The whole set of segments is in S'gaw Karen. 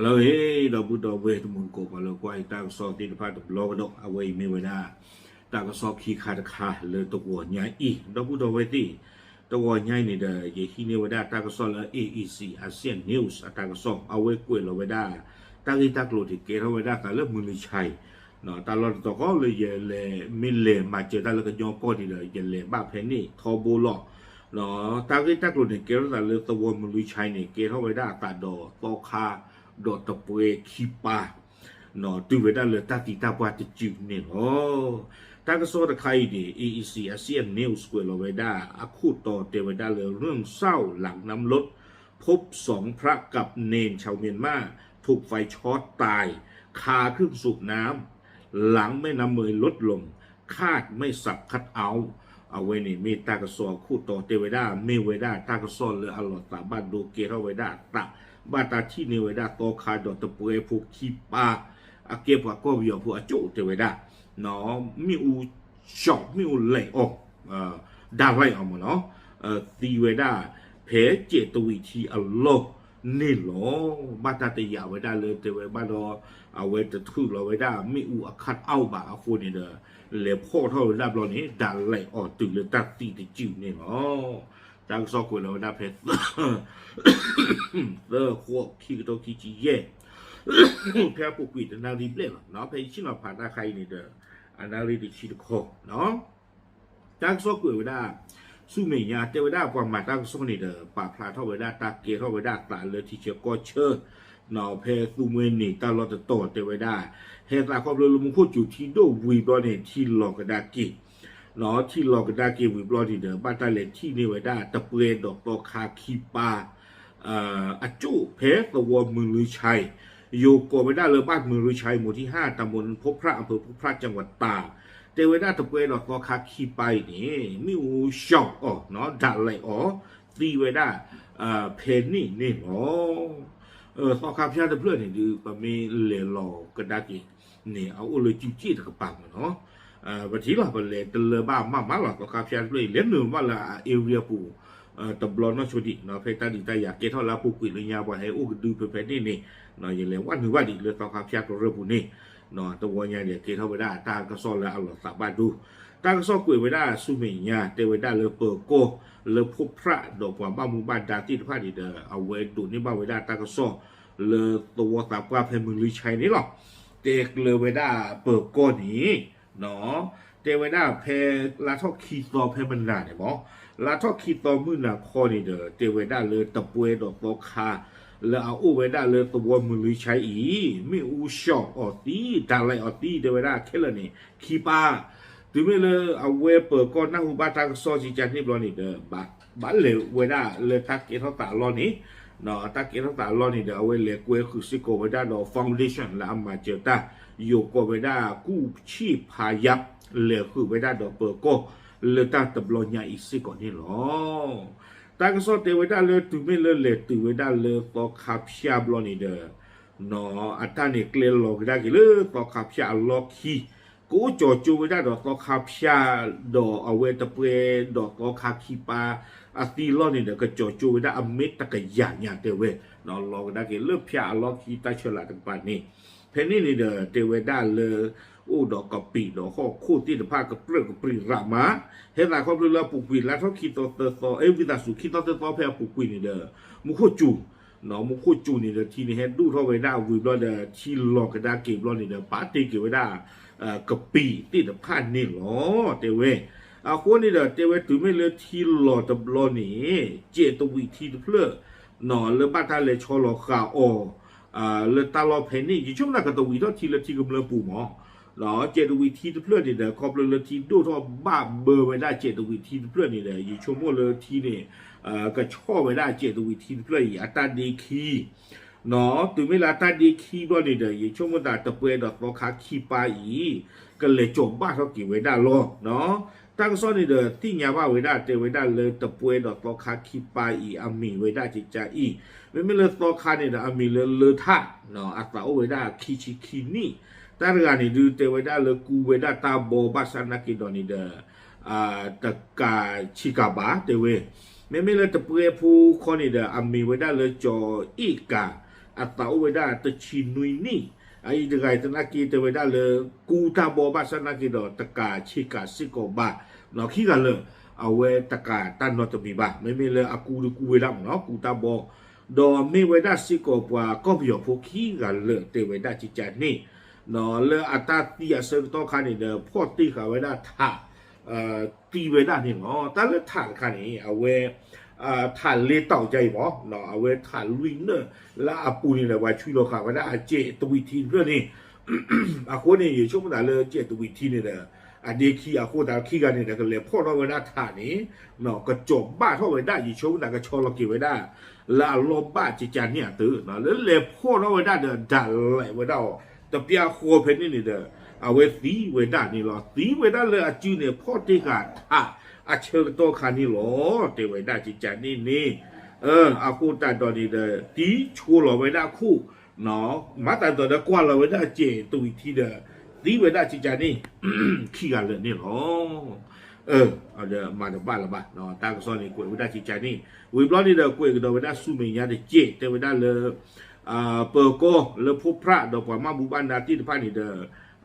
လၢအံၤ ဒီပုၢ်ဒီဝဲၢ်တံၤသကိး ပှၤလၢကွၢ်ယတၢ်ကစီၣ်သ့ၣ်တဖၣ်တဘျီကဒီး အဝဲအံၤမ့ၢ်ဝဲဒၣ် တၢ်ကစီၣ်ခံခါတခါလၢတဂီၤညါအံၤ ဒီပုၢ်ဒီဝဲၢ်သ့ၣ်, တဂီၤညါအံၤန့ၣ်ဒီး ယဟံးန့ၢ်ဝဲဒၣ်တၢ်ကစီၣ်လၢ A E C Asia News အတၢ်ကစီၣ် အဝဲကွဲးလီၤဝဲဒၣ် တၢ်ဂ့ၢ်တၢ်ကျိၤန့ၣ် ကဲထီၣ်ဝဲဒၣ်သးလၢမုၢ်လွံၢ်ဆါအံၤ တၢ်လီၢ်တတီၤဃီလၢယလဲၤ မ့ၢ်လဲၤမၤစၢၤတၢ်လၢကညီကီၢ်န့ၣ်ဒီး ယလဲၤဘၣ်ဖဲန့ၣ်ထီဘိလီၤ. တၢ်ဂ့ၢ်တၢ်ကျိၤန့ၣ် ကဲထီၣ်သးလၢသဝီမုၢ်လွံၢ်ဆါအံၤန့ၣ် ကဲထီၣ်ဝဲဒၣ်အသးဒီးသီခါ ဒီးတပှဲၤခံပၢ် တုၤဝဲဒၣ်လၢတၢ်သံတၢ်ပှၢ်တစုန့ၣ်လီၤ. တၢ်ကစီၣ်တခါအံၤန့ၣ် A E C Asia News ကွဲးလီၤဝဲဒၣ် အခိၣ်တီတဲဝဲဒၣ်လၢ เรื่องเศร้าหลังน้ำลด พบสองพระกับเณรชาวเมียนมาถูกไฟช็อตตายคาเครื่องสูบน้ำ หลังแม่น้ำเมยลดลง คาดไม่สับคัทเอาท์ အဝဲန့ၣ်မ့ၢ်တၢ်ကစီၣ်အခိၣ်တီတဲဝဲဒၣ် မ့ၢ်ဝဲဒၣ်တၢ်ကစီၣ်လၢအလီၤသးဘၣ်ဒိ ကဲထီၣ်ဝဲဒၣ်အသး ဘၣ်တၢ်ထံၣ်န့ၢ်ဝဲဒၣ်သီခါဒီးတပှဲၤဖိခံပၢ် အကဲပှၤကီၢ်ပယီၤဖိအကၠိၣ်တဲဝဲဒၣ် မ့ၣ်အူ shock မ့ၣ်အူလဲၤအီၤ ဒါလဲၤအီၤမ့ၢ်နီၤ သံဝဲဒၣ် ဖဲစဲးတဝံးထံအလီၢ်န့ၣ်လီၤ. ဘၣ်တၢ်တယာ်ဝဲဒၣ်လၢတဲဝဲဘၣ်ဒီး အဝဲတထုးလီၤဝဲဒၣ်မ့ၣ်အူအ cut out ဘၣ်အဃိန့ၣ်ဒီး လဲၤဖီၣ်ထီၣ်ဝဲဒၣ်ဘျီန့ၣ် ဒါလဲၤအီၤတုၤလၢတၢ်သံတစုန့ၣ်လီၤ. တၢ်ကစီၣ်ကွဲးလီၤဝဲဒၣ်ဖဲ သၢ သၢဃိးခံကထိခံဆံယဲၢ် ဖဲအပူၤကွံာ်တနၣ်ရံၣ်ဘျဲၣ်လီၤ. ဖဲယဆ့ၣ်နီၤဖးတၢ်ခါအံၤန့ၣ်ဒီး အနၣ်ရံၣ်တဆံတခီ တၢ်ကစီၣ်ကွဲးဝဲဒၣ် ဆူမဲာ်ညါ တဲဝဲဒၣ်ပှၤမၤတၢ်ကစီၣ်န့ၣ်ဒီး ပာ်ဖျါထီၣ်ဝဲဒၣ်တၢ်ကဲထီၣ်ဝဲဒၣ်သးလၢထံဆၢကီၢ်ဆၢ ဖဲသူမှဲန့ၣ်တၢ်လီၢ်တတီၤတဲဝဲဒၣ် ဟဲသးခီဖျိလၢမူခိၣ်စူၤထံဒိၣ်ဝံၤဘျီန့ၣ် ထံလီၤကဒါက့ၤ ထံလီၤကဒါက့ၤဝံၤဘျီန့ၣ်ဒီး ဘၣ်တၢ်လဲၤထံၣ်န့ၢ်ဝဲဒၣ်တပှဲၤဒီးသီခါခံပၢ် အကၠိၣ်ဖဲသဝီမုၢ်လွံၢ်ဆါအံၤ ယိၤကိးဝဲဒၣ်လၢ บ้านမုၢ်လွံၢ်ဆါအံၤ หมู่ที่ห้า ตำบลพบพระ อำเภอพบพระ จังหวัดตาก တဲဝဲဒၣ်တပှဲၤဒီးသီခါခံပၢ်အံၤန့ၣ် မ့ၣ်အူ shock အီၤ ဒါလဲၤအီၤ သံဝဲဒၣ် ဖဲန့ၣ်န့ၣ်လီၤ. သီခါဖၠၣ်တဖျၢၣ်န့ၣ်ဒုး ပမ့ၢ်လဲၤလီၤကဒါက့ၤန့ၣ် အအိၣ်လၢစုစ့ၣ်တကပၤမ့ၢ်နီၤ ပထံၣ်လီၤ ပလဲၤတလၢဘၣ်မးမးလီၤ သီခါဖၠၣ်တဖျၢၣ်အံၤ လဲၤနုာ်ဘၣ်လၢအ area ပူၤ တဘျီနီၢ်ဆိဒံး ဖဲတၢ်ဒုးတၢ်ယၤကဲထီၣ်လၢအပူၤကွံာ်လၢညါ ပှၤဟဲအိၣ်ကဒုဖဲဖဲန့ၣ်န့ၣ် ယလဲၤဝဲနုာ်ဘၣ်ဒံးလၢသီခါဖၠၣ်ကရၢၢ်ပူၤန့ၣ် တဝီညါန့ၣ် ကဲထီၣ်ဝဲဒၣ်တၢ်ကစီၣ်လၢအလီၤသးဘၣ်ဒိ တၢ်ကစီၣ်ကွဲးဝဲဒၣ်ဆူမဲာ်ညါ တဲဝဲဒၣ်လၢပၢၤကီၢ် လၢဖိဖြၣ်ဒီးပှၤဘၣ်မူဘၣ်ဒါသ့ၣ်တဖၣ်န့ၣ်ဒီး အဝဲဒိးန့ၢ်ဘၣ်ဝဲဒၣ်တၢ်ကစီၣ် လၢသဝီသးပှၢ်ဖဲမုၢ်လွံၢ်ဆါအံၤန့ၣ်လီၤ. တဲကျၢၤဝဲဒၣ်ပၢၤကီၢ်န့ၣ် တဲဝဲဒၣ်ဖဲလါထီၣ်ခံသီဖဲမနၤန့ၣ်မ့ၢ် လါထီၣ်ခံသီမုၢ်နၤခီန့ၣ်ဒီး တဲဝဲဒၣ်လၢတပှဲၤဒီးသီခါ လၢအအိၣ်ဝဲဒၣ်လၢသဝီမုၢ်လွံၢ်ဆါအံၤ မ့ၣ်အူ shock အီၤသံ ဒါလဲၤအီၤသံ တဲဝဲဒၣ်ခဲလၢာ်န့ၣ် ခံပၢ် တုၤမ့ၢ်လၢအဝဲပၢၤကီၢ်နၢ်ဟူဘၣ်တၢ်ကစီၣ်ကကန့ၣ်ဘျီန့ၣ်ဒီး ဘၣ်လဲၤဝဲဒၣ်လၢတၢ်ကဲထီၣ်သးအလီၢ်န့ၣ် တၢ်ကဲထီၣ်သးအလီၢ်န့ၣ်ဒီး အဝဲလဲၤကွဲဃုာ်စ့ၢ်ကီးဝဲဒၣ်ဒီး foundation လၢအမၤစၢၤတၢ် ယိၤကိးဝဲဒၣ် ကူၣ်ဆ့ၣ်ဖးယပ် လဲၤဃုာ်ဝဲဒၣ်ဒီးပၢၤကီၢ် လၢတၢ်တဘျီညါအံၤစ့ၢ်ကီးန့ၣ်လီၤ. တၢ်ကစီၣ်တဲဝဲဒၣ်လၢတုၤမ့ၢ်လၢလဲၤတုၤဝဲဒၣ်လၢသီခါဖၠၣ်ဘျီန့ၣ်ဒီး အတၢ်န့ၣ်ကျဲလီၤကဒါက့ၤလၢသီခါဖၠၣ်အလီၢ်ခံ ကအိၣ်ကၠီၤကၠိဝဲဒၣ်ဒီးသီခါဖၠၣ် ဒီးအဝဲတပှဲၤဒီးသီခါခံပၢ်အသံလီၢ်န့ၣ်ဒီး ကကၠီၤကၠိဝဲဒၣ်အမဲာ်တကယၤညါတဲဝဲ လီၤကဒါက့ၤလၢဖၠၣ်အလီၢ်ခံတၢ်ဆၢလၤတကပၤန့ၣ် ဖဲန့ၣ်န့ၣ်ဒီး တဲဝဲဒၣ်လၢ အိၣ်ဒီးကပံာ်ဒီးဟီၣ်ခိၣ်သ့ၣ်တဖၣ်ကပြၢၢ်ကပြံးရးမး ဟဲသးခီဖျိလၢအပူၤကွံာ်လါထီၣ်ခံသီသၢသီ အဲ ဝံသးစူၤ ခံသီသၢသီဖဲအပူၤကွံာ်န့ၣ်ဒီး မူခိၣ်စူၤ မူခိၣ်စူၤန့ၣ်ဒီး ထံန့ၣ်ဟဲဒိၣ်ထီၣ်ဝဲဒၣ်ဝံၤဘျီဒီး ထံလီၤကဒါက့ၤဘျီန့ၣ်ဒီး ပာ်တ့ၢ်က့ၤဝဲဒၣ် ကပံာ်သ့ၣ်တဖၣ်န့ၣ်လီၤ တဲဝဲ အဃိန့ၣ်ဒီး တဲဝဲတုၤမ့ၢ်လၢထံလီၤတဘျီန့ၣ် စဲးတဝံးထံတဖျၢၣ် လၢဘၣ်တၢ်လဲၤဆီလီၤဃာ်အီၤ လၢတၢ်လီၢ်ဖဲန့ၣ် ယဆိကမိၣ်ကတဝံးထီၣ်ထံလၢထံကမျၢၢ်ပူၤမး စဲးတဝံးထံတဖျၢၣ်န့ၣ်ဒီး ခီဖျိလၢထံဒိၣ်ထီၣ်ဘၣ်ဘၢဝဲဒၣ်စဲးတဝံးထံတဖျၢၣ်န့ၣ်ဒီး ယဆိကမိၣ်လၢထံန့ၣ် ကဆီၣ်ဝဲဒၣ်စဲးတဝံးထံတဖျၢၣ်အံၤ အတၢ်ဒ့ခံ တုၤမ့ၢ်လၢအတၢ်ဒ့ခံဘျီန့ၣ်ဒီး ယဆိကမိၣ်သးတပှဲၤဒီးသီခါခံပၢ်အံၤ ကလဲၤကၠီၤဘၣ်ထီၣ်က့ၤဝဲဒၣ်လီၤ. တၢ်ကစီၣ်န့ၣ်ဒီး သ့ၣ်ညါဘၣ်ဝဲဒၣ် တဲဝဲဒၣ်လၢတပှဲၤဒီးသီခါခံပၢ်အံၤ အမံၤဝဲဒၣ်ကကအံၤ မ့မ့ၢ်လၢသီခါန့ၣ်ဒီး အမံၤလၢလၢထၣ် အသးအိၣ်ဝဲဒၣ်ခံဆံခံနံၣ် တၢ်တဂၤန့ၣ်ဒုး တဲဝဲဒၣ်လၢကူဝဲဒၣ်တၢ်ဘီဘၣ်ဆၣ်သနာ်က့ဒီးန့ၣ်ဒီး တကးဆံးကးဘၣ်တဲဝဲ မ့မ့ၢ်လၢတပှဲၤဖိခီန့ၣ်ဒီး အမံၤဝဲဒၣ်လၢကၠီၤအ့ၣ်ကၤ အသးအိၣ်ဝဲဒၣ်တဆံနွံနံၣ်, အအံၤတဂၤအံၤသနာ်က့တဲဝဲဒၣ်လၢ ကူတၢ်ဘီဘၣ်ဆၣ်သနာ်က့ဒီး တကးဆ့ကၤစ့ၢ်ကီးဘၣ်, ခံဂၤလၢာ် အဝဲတကးတၢ်နီတမံၤဘၣ်, မ့မ့ၢ်လၢအကူဒီးကူဝဲဒၣ်မ့ၢ်နီၤ ကူတၢ်ဘီ, ဒီးမ့ၢ်ဝဲဒၣ်စ့ၢ်ကီးပှၤကီၢ်ပယီၤဖိခံဂၤလၢာ်တဲဝဲဒၣ်ကကန့ၣ်, လၢအတၢ်သံအဆၢကတီၢ်ခါန့ၣ်ဒီး ဖီၣ်တ့ၢ်ဃာ်ဝဲဒၣ်ထး သံဝဲဒၣ်န့ၣ်လီၤ. တၢ်လၢထးတခါန့ၣ် အဝဲ ထးလဲတီၤကါအံၤမ့ၢ် အဝဲထးလွံၢ်နၢၣ်လၢအပူၤန့ၣ်ဒီး ပှၤဆှံလီၤဃာ်ဝဲဒၣ်အစဲးတဝံးထံတဖျၢၣ်န့ၣ်, အဃိန့ၣ် ယဆိကမိၣ်သးလၢစဲးတဝံးထံန့ၣ်ဒီး အဒ့ခံအဃိသတးခံဂၤန့ၣ်ဒီး ကလဲၤဖီၣ်ထီၣ်ဝဲဒၣ်ထးန့ၣ် ကစီၤဘၣ်ထီၣ်ဝဲဒၣ် ယဆိကမိၣ်သးကဆီလီၤက့ၤဝဲဒၣ် လၢအလီၢ်ဘၣ်ကကန့ၣ်အသိး လၢလဲၤဖီၣ်ထီၣ်ဝဲဒၣ်ဒီး ဒၣ်လဲာ်ဝဲဒၣ်အီၤ တပျၢ်ဃီဖဲန့ၣ်န့ၣ်ဒီး အဝဲသံဝဲဒၣ်န့ၣ်လီၤ. သံဝဲဒၣ်လၢအစုန့ၣ် ဖီၣ်တ့ၢ်ဃာ်ထးအဆၢကတီၢ်ခါန့ၣ်လီၤ. တဲဝဲဒၣ်ကကန့ၣ်န့ၣ် အဃိသတးဒီးန့ၣ်ဒီး သံဆိလီၤဝဲဒၣ်ခိၣ် မၤသးဒ်သိးဒီးကွၢ်လီၤဝဲဒၣ်စဲးတဝံးထံဒီး သံဝဲဒၣ်ကကန့ၣ် ခံဂၤလၢာ်န့ၣ်လီၤ. မၤတဘၣ်လၢၤဘၣ် တၢ်ကစီၣ်န့ၣ် ကွဲးဝဲဒၣ်ကကန့ၣ် ဝံၤဘျီန့ၣ်ဒီး ကွဲးကဒီးဝဲဒၣ်ဆူမဲာ်ညါတစဲး တဲဝဲဒၣ်လၢ ပၢၤကီၢ်လၢဖိဖြၣ်ဒီးပှၤမၤဘူၣ်ဘၣ်နၤသ့ၣ်တဖၣ်န့ၣ်ဒီး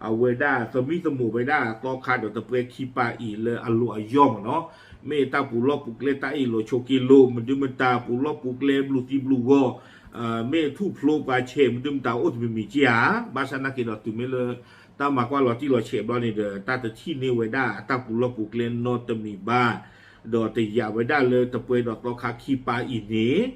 အဝဲဒၣ်သမံသမိးဝဲဒၣ်သီခါဒီးတပွဲခံပၤအံၤလၢအလီၢ်အယီၢ်မ့ၢ်နီၤ, မ့ၢ်တၢ်ပူၤလီၢ်ပူၤကျဲတၢ်အ့ၣ်လိာ်ဆိးက့လိာ် မဒုမတၤပူၤလီၢ်ပူၤကျဲဘျုးသံဘျုးဂီၢ်, မ့ၢ်ထူၣ်ဖျိပှၤဆဲး မဒုမတၤအိၣ်တမံၤမံၤက့ဧါ, ဘၣ်ဆၣ်သနာ်က့ဒီးတုၤမ့ၢ်လၢ တၢ်မၤကွၢ်လီၤတံၢ်လီၤဆဲးဘျီန့ၣ်ဒီး တၢ်တထံၣ်န့ၢ်ဝဲဒၣ်အတၢ်ပူၤလီၢ်ပူၤကျဲနီတမံၤဘၣ်, ဒီးတယာ်ဝဲဒၣ်လၢတပွဲဒီးသီခါခံပၤအံၤန့ၣ်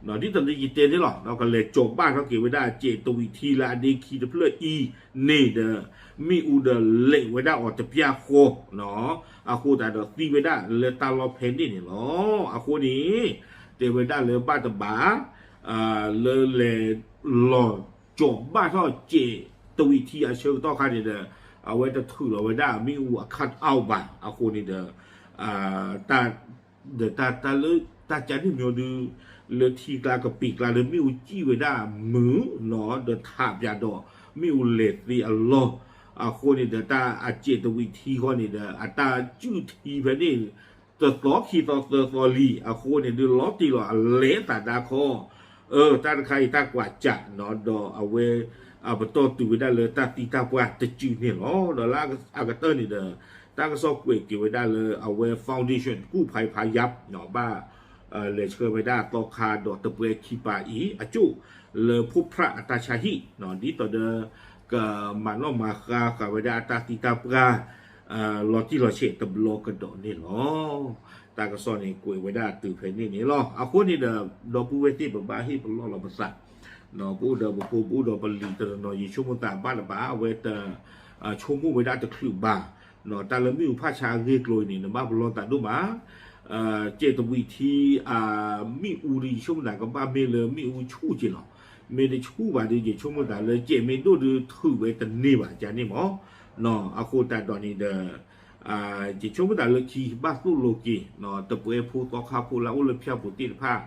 ဒ်သိးလၢယတဲန့ၣ်လီၤ ကလဲၤကၠီၤဘၣ်ထီၣ်က့ၤဝဲဒၣ်စဲးတဝံးထံလၢအဒ့ခံတဖျၢၣ်အံၤန့ၣ်ဒီး မ့ၣ်အူဒီးလဲၤဝဲဒၣ်အီၤတပျၢ်ဃီ အဃိသတးဒီးသံဝဲဒၣ်လၢတၢ်လီၢ်ဖဲန့ၣ်န့ၣ်လီၤ. အဃိန့ၣ် တဲဝဲဒၣ်လၢဘၣ်တဘၣ် လၢလဲၤလီၤကၠီၤဘၣ်ထီၣ်စဲးတဝံးထံအဆၢကတီၢ်ခါန့ၣ်ဒီး အဝဲတထုးလီၤဝဲဒၣ်မ့ၣ်အူအ cut out ဘၣ် အဃိန့ၣ်ဒီး တၢ် ဒီးတၢ်တၢ်လၢ တၢ်ကန့ၣ်မ့ၢ်ဒုး လၢထံကျါကပံာ်ကျါလၢမ့ၣ်အူစံၣ်ဝဲဒၣ်မုာ်နီၤ ဒီးထးပၠးဒီး မ့ၣ်အူလဲၤသ့အလီၢ် အဃိန့ၣ်ဒီးတၢ်အစဲးတဝံးထံဃီန့ၣ်ဒီး အတၢ်စုၣ်ထံဖဲန့ၣ် တသီခံသီသၢသီလံ အဃိန့ၣ်ဒုးလီၤတံၢ်လီၤအလဲၤအသးဒါခီ တၢ်တခါအံၤတၢ်ကွၢ်စးနီၤ ဒီးအဝဲ အပတီၢ်တုၤဝဲဒၣ်လၢတၢ်သံတၢ်ပှၢ်တစုန့ၣ်လီၤ. ဒီးလၢအကတၢၢ်န့ၣ်ဒီး တၢ်ကစီၣ်ကွဲးက့ၤဝဲဒၣ်လၢအဝဲ foundation ကူၣ်ဖးဖးယါ ဘၣ် လဲၤဆှၢဝဲဒၣ်သီခါဒီးတပွဲခံပၤအံၤ အကၠိၣ်လၢဖိဖြၣ်အတၢ်ဆါဟံၣ် ဒ်သိးဒီး ကမၤနီၣ်မၤဃါဃာ်ဝဲဒၣ်အတၢ်သံတၢ်ပှၢ် လီၤတံၢ်လီၤဆဲးတဘျီကဒီးန့ၣ်လီၤ. တၢ်ကစီၣ်န့ၣ်ကွဲးဝဲဒၣ်တုၤဖဲန့ၣ်န့ၣ်လီၤ. အဃိန့ၣ်ဒီး ဒီပုၢ်ဝဲၢ်သ့ၣ်ပဘၣ်ဟ့ၣ်ပလီၢ်လီၤပသး ပအိၣ်ဒီးပဖိပအိၣ်ဒီးပလံၤတနီၤနီၤ ယဆိကမိၣ်သးဘၣ်တဘၣ် အဝဲတ ဆိကမိၣ်ဝဲဒၣ်တချုးဘၣ် တၢ်လၢမ့ၣ်အူဖးဆါအဂ့ၢ်ကျိၤအံၤန့ၣ် နဘၣ်ပလီၢ်သးဒိၣ်မး စဲးတဝံးထံ မ့ၣ်အူဒီး ယဆိကမိၣ်သးကဘၣ်မ့ၢ်လၢမ့ၣ်အူဆူၣ်က့ၤလီၤ. မ့ၢ်တဆူၣ်ဘၣ်ဒီး ယဆိကမိၣ်သးလၢစဲးမ့ၢ်ဒိၣ်ဒီးထုးဝဲတန့ၢ်ဘၣ် ကန့ၣ်မး အဃိသတးဒီးန့ၣ်ဒီး ယဆိကမိၣ်သးလၢခံဘၣ်သိၣ်လိက့ၤ တပွဲဖိသီခါဖိလၢအအိၣ်လၢဖၠၣ်ပူၤသ့ၣ်တဖၣ်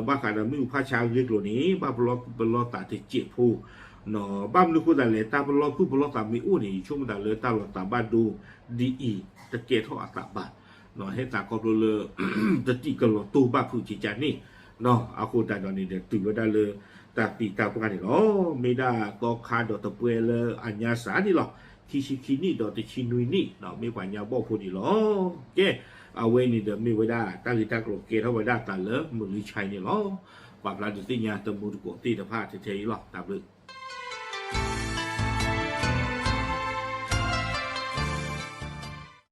ဘၣ်ဃးဒီးမ့ၣ်အူဖးဆါအဂ့ၢ်ကျိၤန့ၣ် ဘၣ်ပလီၢ်သူၣ်ပလီၢ်သးတစဲးဖိ ဘၣ်မနုၤဃိသတးလဲၣ် တၢ်ပလီၢ်သူၣ်ပလီၢ်သးမ့ၢ်အိၣ်န့ၣ် ယဆိကမိၣ်သးလၢတၢ်လီၤသးဘၣ်ဒိဒ်အံၤ တကဲထီၣ်အသးဘၣ် ဟဲသးခီဖျိလၢ တတံၤကလီၤတိၢ်ဘၣ်ဖုးကကန့ၣ် အဃိသတးဒီးန့ၣ်ဒီး တုၤဝဲဒၣ်လၢတၢ်သံတၢ်ပှၢ်န့ၣ်လီၤ. မ့ၢ်ဒၣ်သီခါဒီးတပွဲလၢအညါစးန့ၣ်လီၤ. ခံဆံခံနံၣ်ဒီးတဆံနွံနံၣ် မ့ၢ်ပှၤညါဘီၣ်ဖိန့ၣ်လီၤ. ကဲ အဝဲန့ၣ်ဒီးမ့ၢ်ဝဲဒၣ်တၢ်ဂ့ၢ်တၢ်ကျိၤကဲထီၣ်ဝဲဒၣ်အသးလၢမုၢ်လွံၢ်ဆါအံၤန့ၣ်လီၤ. ပာ်ဖျါဒုးသ့ၣ်ညါတမူတကိးသ့ၣ်တဖၣ်ထဲထဲအံၤလီၤ. တၢ်ဘျုး